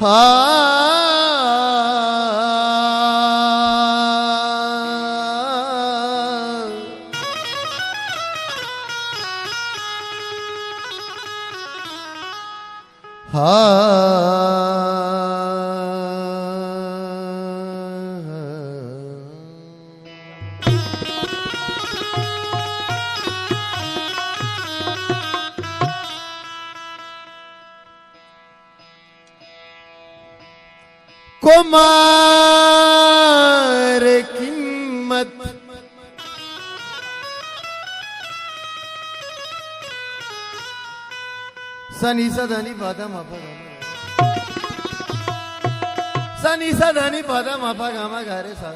ہا۔ ہا۔ کمار قیمت۔ سنی سدانی پادا ماپا گاما۔ سنی سدانی پادا ماپا گاما گارے سا۔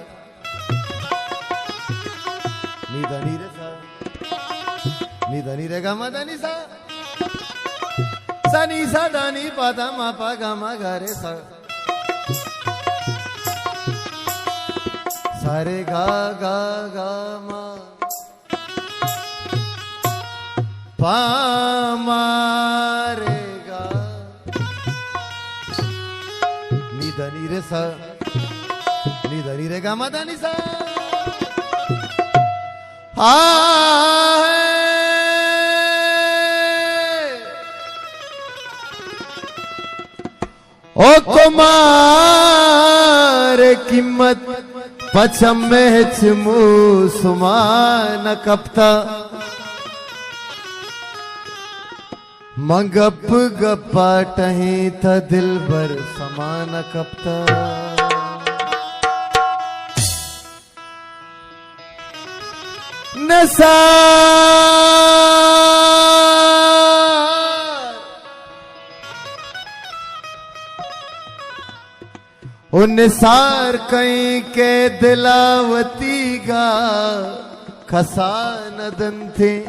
نی دنی رے سا۔ نی دنی رے گاما دنی سا۔ سنی سا دنی پادا ماپا گاما گارے سا۔ سارے گا گا گاما۔ پامارے گا۔ نی دنی رے سا۔ نی دنی رے گاما دنی سا۔ ہائے۔ او کمار قیمت پچم ہچ موسما نہ کپتا۔ من گپ گپا ٹہیں تھا دلبر سما نہ کپتا۔ نثار۔ او نثار کئیں کہ دلا وتیگا کسا نہ دنتے۔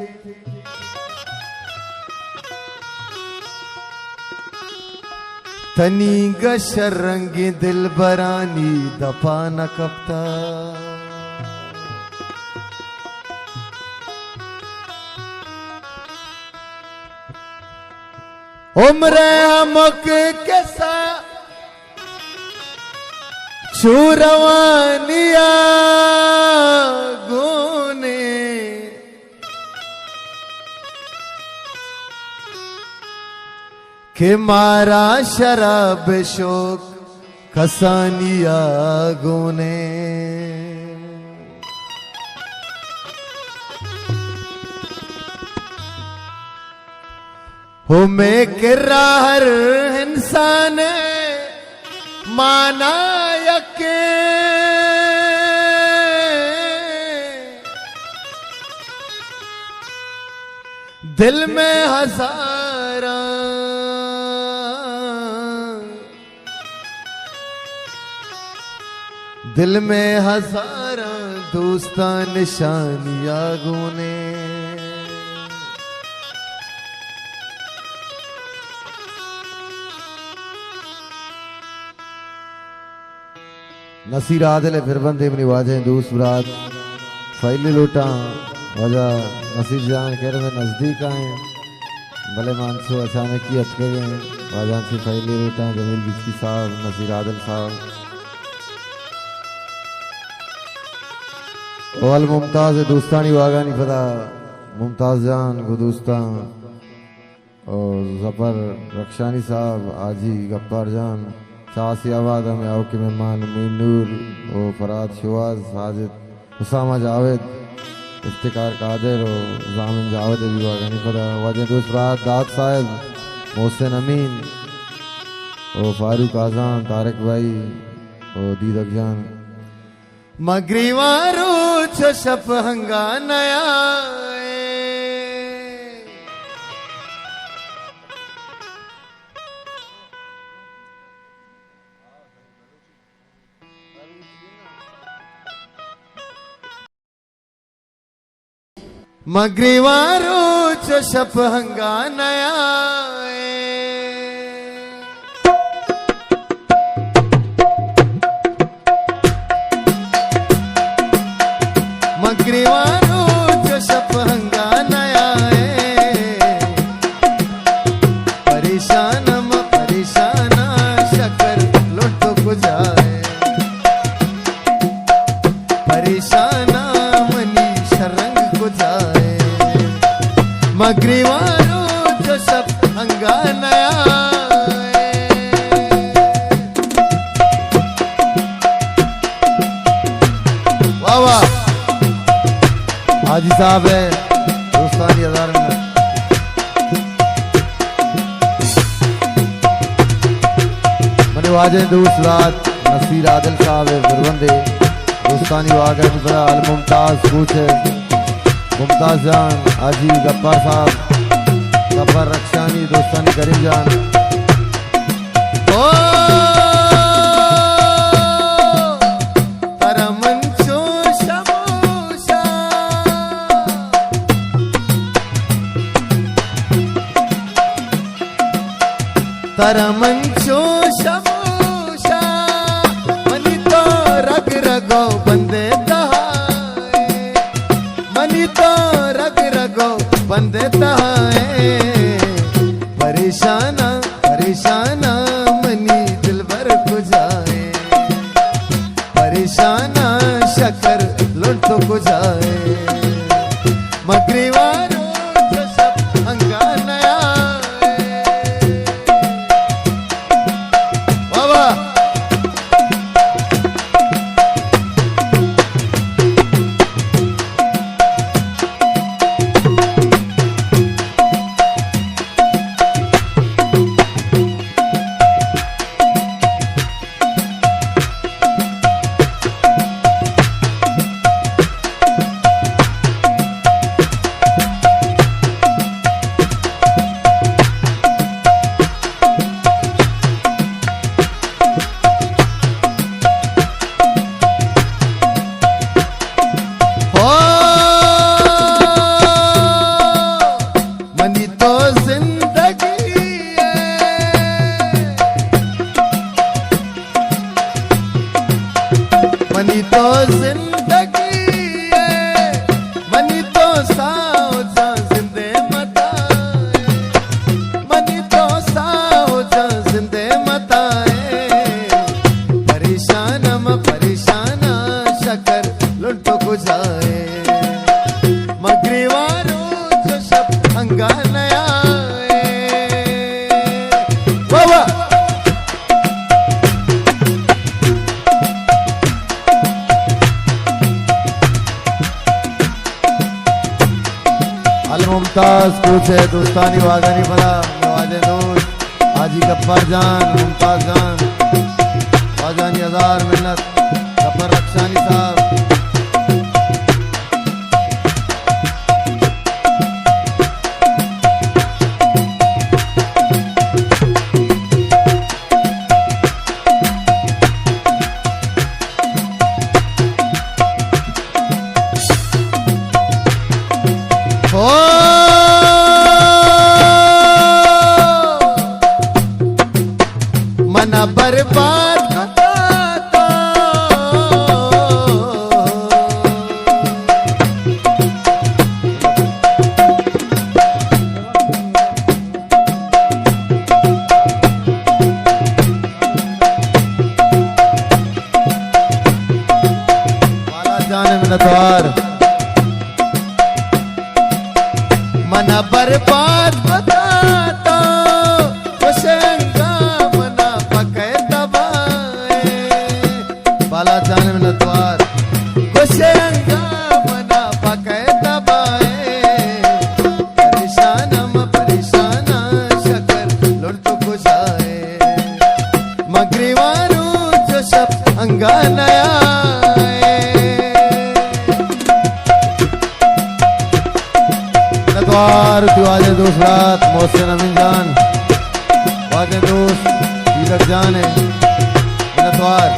تنیگا شررنگیں دلبرانی دپا نہ کپتا۔ عمر ہمک کسا چو روانیا گونے۔ کہ مارا شراب شوق کسانیا گونے۔ ہو مئے کرا ہر انسان مانا یکیں۔ دل میں ہزاراں، دل میں ہزاراں دوستاں نشانیا گونے۔ نصیر عادل ءِ پربندے منی واجہیں دوست برات فائلے لوٹاں۔ واجہ نصیر جان خیر میں نزدیک آئیں، بلے ما انچو اچانکی اتکگیں۔ واجہاں چہ فائلے لوٹاں، جمیل گچکی صاحب، نصیر عادل صاحب۔ اول ممتاز ءِ دوستانی واگانی پدا ممتاز جان گوں دوستاں۔ او ظفر رخشانی صاحب، حاجی غفار جان، چاسی آباد ءَ مئے آؤکیں مہمان معین نور او فرہاد شوہاز، ساجد، اسامہ جاوید، افتخار قادر او زامن جاوید ءِ بیوہ آگانی پدا واجہ دوست برات داد صاحب، محسن امین او فاروق آزان، طارق بھائی او دیدک جان۔ مگریواں روچ ءُ شپ ہنگا نیائے۔ مگریواں روچ ءُ شپ ہنگا نیائے۔ مگریواں روچ ءُ شپ ہنگا نیائے۔ پریشان ءُ ما پریشاناں، شکر پریشاناں منی شرنگ کجائے؟ مگریوان روچ و شپ انگا نیائے۔ واہ واہ۔ حاجی صاحب ہے، دوستانی ہزار منت۔ منی واجہ دوست رات نصیر عادل صاحب ہے، زربندے۔ دوستانی واگہ مزرا الممتاز کوچ ہے، ممتاز جان، حاجی گپار صاحب، گپار رخشانی، دوستانی کریم جان۔ او ترا من چو شموشا، ترا من چو شموشا، منی تو رگ رگو بندے تہائے، منی تو رگ رگو بندے تہائے۔ پریشاناں، پریشاناں منی دلبر کجائے؟ پریشاناں شکر لنٹو کجائے؟ مگریوان روچ و شپ انگا نیائے۔ واہ واہ۔ او منی تو زندگی ہے، منی تو زندگی ہے، منی تو ساہ و جان زندے متائے، منی تو ساہ و جان زندے متائے۔ پریشاناں، ما پریشاناں، شکر لنٹو کجائے؟ مگریوان روچ و شپ انگا نیائے۔ واہ واہ۔ الممتاز کوچ ہے، دوستانی واگانی پدا، واجہ دوست حاجی گپار جان، ممتاز جان، واجہانی ہزار منت، گپار رخشانی صاحب۔ او منا برباد کتا تو۔ بالا جان منتوار۔ منا برباد بتا تو، خوش انگا منا پکے تباہے۔ بالا جان منتوار۔ خوش انگا منا پکے تباہے۔ پریشاناں ما پریشاناں، شکر لنٹو کجائے؟ مگریوان روچ و شپ انگا نیائے۔ منتوار، تو واجہ دوست رات محسن امین جان، واجہ دوست دیدک جان ہے۔ منتوار۔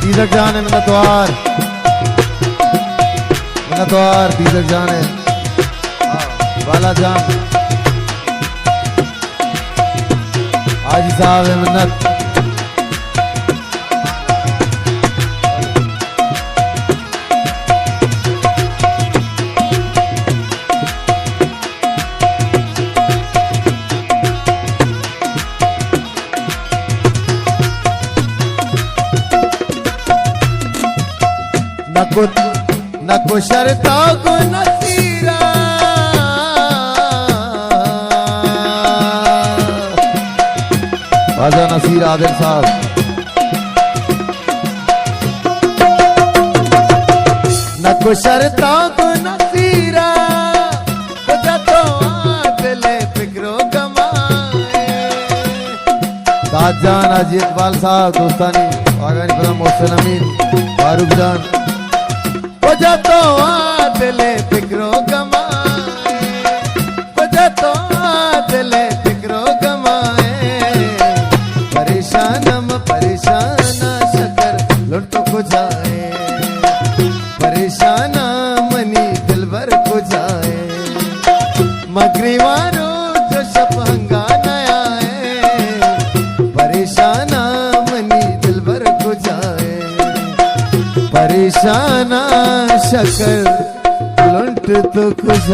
دیدک جان ہے، منتوار۔ منتوار، دیدک جان ہے۔ ہاں، بالا جان۔ حاجی صاحب ہے، منت۔ کت نہ کو شرطا گو نصیرا۔ واجہ نصیر عادل صاحب۔ نہ کو شرطا گو نصیرا، کجا تو آ دل فکر و گمائے۔ تاج جان، حاجی اقبال صاحب، دوستانی واگانی پدا محسن امین، فاروق جان۔ کجا تو آ دل فکر و گمائے، کجا تو آ دل فکر و گمائے۔ پریشانم پریشان شکر لنٹ کجائے۔ پریشاناں منی دلبر کجائے؟ مگریوان روچ شپ ہنگا نیائے۔ پریشاناں منی دلبر کجائے؟ پریشاناں شکر لنٹ تو کجائے؟